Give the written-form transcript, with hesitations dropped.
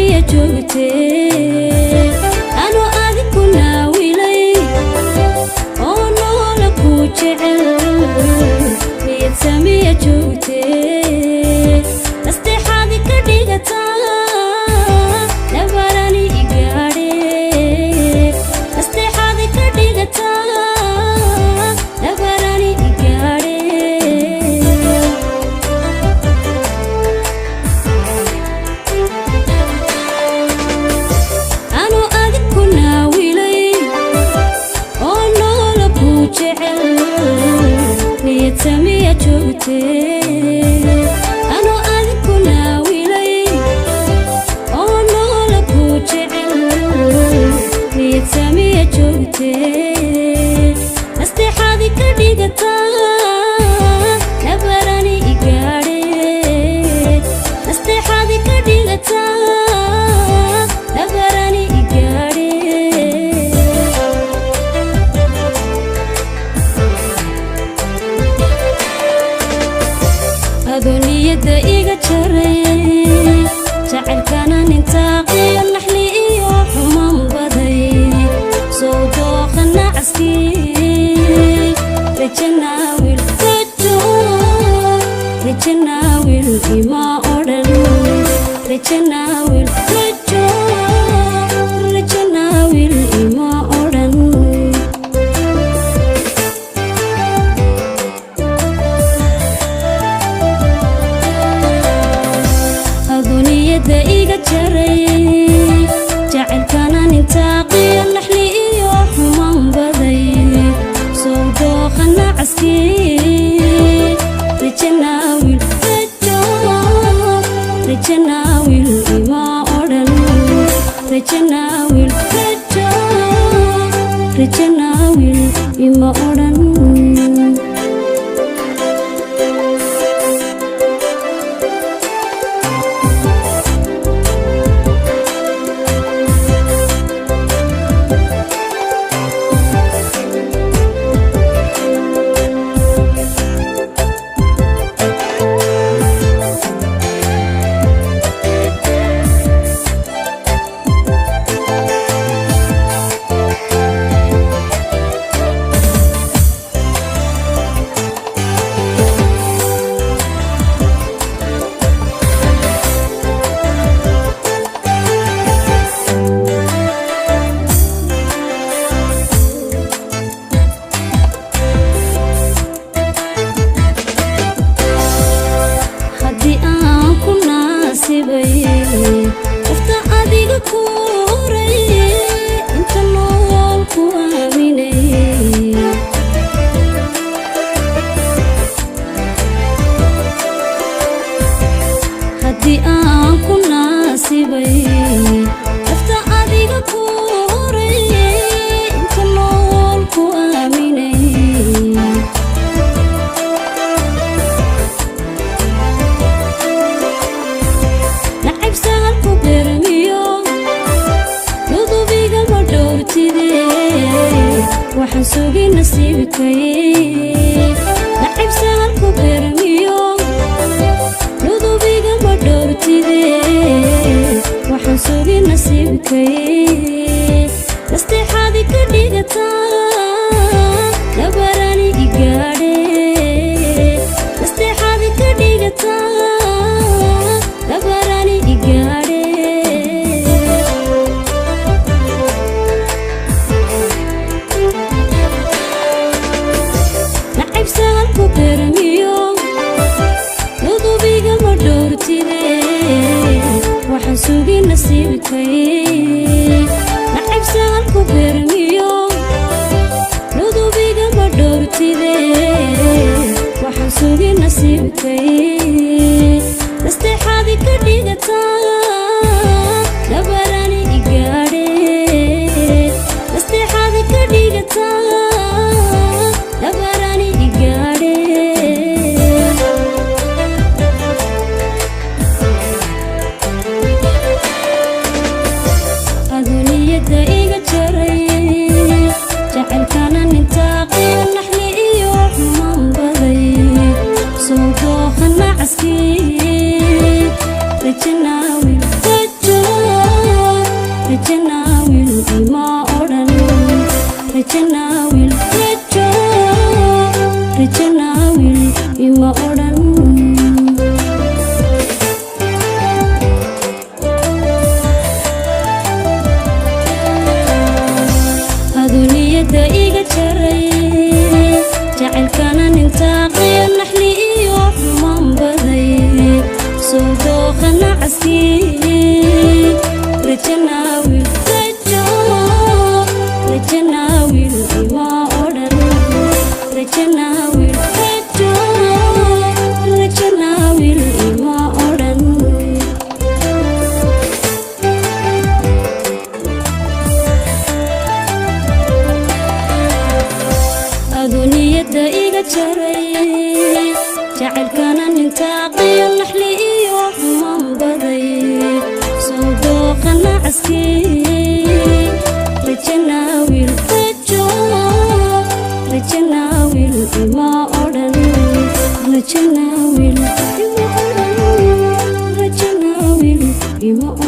Samiya joogtee, anoo adiku naawilay oo noola ku jecel, niyad samiya joogtee, nasteexaadi ka dhigataa nabarani igaadhe, nasteexaadi ka dhigataa nabarani igaadhe. Anoo adiku naawilay oo noola ku jecel, niyad samiya joogtee, anoo adiku naawilay oo noola ku jecel, niyad samiya joogtee, nasteexaadi ka dhigataa nabarani igaadhe, nasteexaadi ka dhigataa nabarani igaadhe. Adoo niyadda iga jaray, jacaylkana nintaaqiyo naxli iyo xumaan baday, soo dooqa nacaskii, rajanaawil rajo, rajanaawil ima odhan, rajanaawil rajo, rajanaawil ima odhan. Aduniyada iga jaray, jacaylkana nintaaqiyo naxli iyo xumaan baday, soo dooqa nacaskii, rajanaawil rajo, rajanaawil ima odhan, rajanaawil rajo, rajanaawil ima odhan. Haddii aan ku naasibay qofta adiga ku horay, inta nool ku aaminay. Haddii aan ku naasibay qofta adiga ku horay, inta nool ku aaminay. Nacayb sahalku bermiyo, nudubigama dhowrtide, waxaan sugi nasiibkay. Nacayb sahalku bermiyo, nudubigama dhowrtide, waxaan sugi nasiibkay, nasteexaadi ka dhigataa nabarani igaadhe, nasteexaadi ka dhigataa nabarani igaadhe. Nacayb sahalku bermiyo, nudubigama dhowrtide, waxaan sugi nasiibkay. Nacayb sahalku bermiyo, nudubigama dhowrtide, waxaan sugi nasiibkay, nasteexaadi ka dhigataa nabarani igaadhe, nasteexaadi ka dhigataa nabarani igaadhe. Aduniyada iga jaray, jacaylkana nintaaqiyo naxli iyo xumaan baday, soo dooqa nacaskii, rajanaawil rajo. Jaray jacaylkana nintaaqiyo naxli iyo xumaan baday soo dooqa nacaskii rajanaawil rajo rajanaawil ima odhan rajanaawil rajo rajanaawil ima odhan. Aduniyada iga jaray jacaylkana nintaaqiyo naxli iyo xumaan baday soo dooqa nacaskii rajanaawil rajo rajanaawil ima odhan rajanaawil ima odhan rajanaawil ima odhan.